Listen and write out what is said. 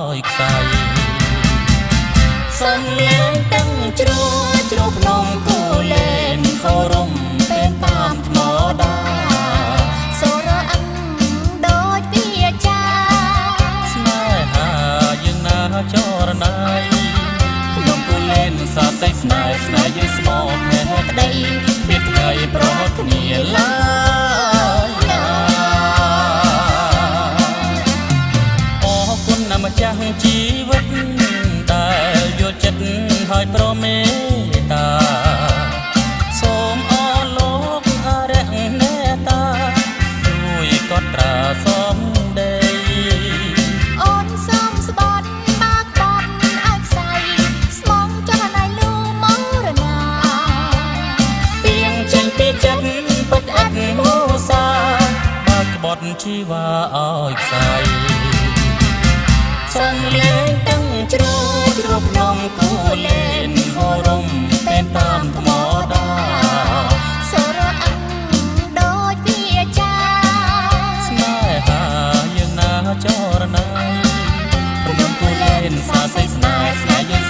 ឲ្យខ្សែ សំលេងទាំងជ្រួជ្រួភ្នំគូលែនហោរំពេលតាមថ្មដា សរអឹងដូចវាចា ស្នេហាយើងណាចរណៃភ្នំគូលែនសាសៃស្នេហ៍ស្នេហ៍យើងស្មោភេ ក្តី គ្មានថ្ងៃប្រត់គ្នាឡើយណាអរគុណណាស់ម្ចាស់ជីវិតដែលយល់ចិត្តហើយប្រមេត្តាសូមអរលោកអរិយនេតាជួយកត់ត្រាសំដី អូនសូមស្បត់បើកបត់ឲ្យខ្សែស្មងចរណៃលូមរណា ពីងចេញពីចិត្តពិតឥតមោសា បើកក្បត់ជីវ៉ាឲ្យខ្សែ សំលេងទាំងជ្រួជ្រួភ្នំគូលែនហោរំពេលតាមថ្មដា សរអឹងដូចវាចា ស្នេហាយើងណាចរណៃភ្នំគូលែនសាសៃស្នេហ៍ស្នេហ៍យើង